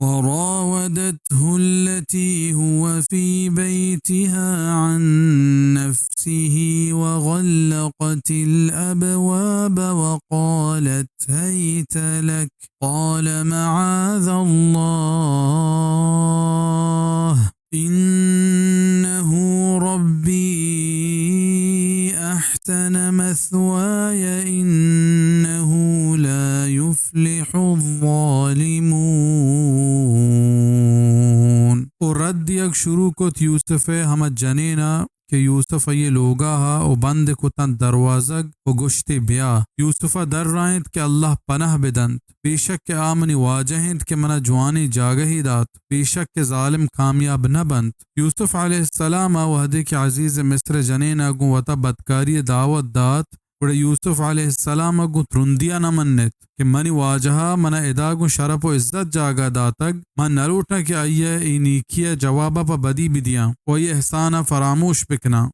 وراودته التي هو في بيتها عن نفسه وغلقت الأبواب وقالت هيت لك، قال معاذ الله، إنه ربي أحسن مثواي، إنه لا يفلح الظالمون۔ و رد دیگ شروع کت یوسف ء ہما جنین ء کہ یوسف آئی ء لوگا ء و بند کتنت دروازگ و گوشتی، بیا۔ یوسف ء درائینت کہ اللہ پناہ بدنت۔ بے شک کہ آ منی واجہ انت کہ منا جوانیں جاگہے دات۔ بے شک کہ ظالم کامیاب نہ بنت۔ یوسف علیہ السلام ء وہدے کہ عزیز مصر ء جنین ء گوں وتا بدکاری ء دعوت دات، گڑا یوسف علیہ السلام ء گوں ترندی ء نہ منت کہ منی واجہ ء منا ادا گوں شرپ و عزت جاگہ داتگ، من نہ لوٹاں کہ آئی ء اے نیکی ء جواب ء پہ بدی بدیاں و آئی ء احسان ء فراموش بکناں۔